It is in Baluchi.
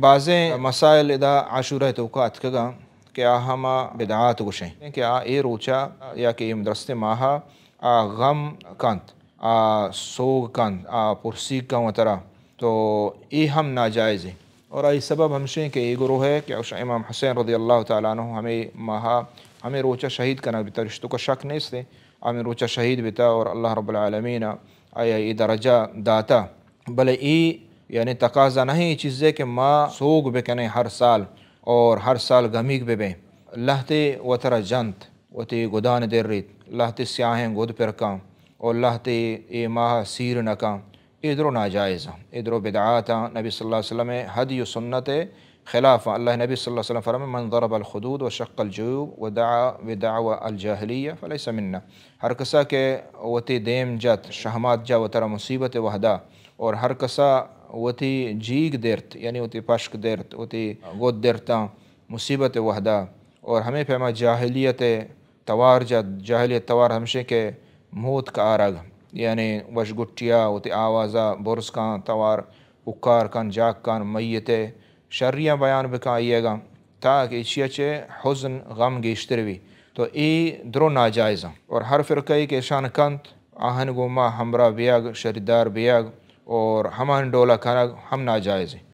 بازیں مسائل ادا عاشورہ ءِ توکا اتکگاں کہ آ ہما بدعات گوشیں کہ آ اے روچا یا کہ اے درستیں ماہا آ غم کنت، آ سوگ کنت، آ پرسیگ کنت وترا، تو اے ہم ناجائزیں۔ اور آئی سبب ہمشیں کہ اے گروہ ہے کہ امام حسین رضی اللہ تعالیٰ عنہ ہمے ماہا، ہمے روچا شہید کنگ بیتا، رشتو کا شک نیست ہے، ہمے روچا شہید بیتا اور اللہ رب العالمین آیا اے درجہ داتا۔ بلے اے یعنی تقاضا نہیں اے چیزے کہ ما سوگ بکنیں ہر سال اور ہر سال گمیگ ببیں۔ لہتے وترا جنت، وتی گدان دریت، لہتے سیاہیں گد پر کن اور لہتے اے ماہ سیر نہ کن۔ اے درو ناجائز ایں، اے درو بدعات ایں، نبی صلی اللہ علیہ وسلم ءِ ہدی و سنت ءِ خلاف ایں۔ اللہ نبی صلی اللہ علیہ وسلم فرمائے، من ضرب الخدود و شق الجیوب و دعا بدعوی الجاہلیہ فلیس منا۔ ہر کسا کہ وتی دیم جت، شہمات جا وترا مصیبت ءِ وہدا، اور ہر کسا وتی جیگ درت، یعنی وتی پشک درت، وتی گد درتاں مصیبت ءِ وہدا، اور ہمے پیما جاہلیت ءِ توار جت، جاہلیت توار ہمشیں کہ موتک آرگ، یعنی وشگٹیا وتی آوازا برز کن، توار کوکار کن، جاک کن، میت ءِ شریاں بیان بکن آئیگاں، تاکہ ایشیا چہ حزن، غم گیشتر بی۔ تو اے درو ناجائز ایں۔ اور ہر فرقہ ای کہ اشان کنت، آہن گوما ہمراہ بیگ، شریدار بیگ اور ہمان ڈولا کنگ ہم ناجائز ایں۔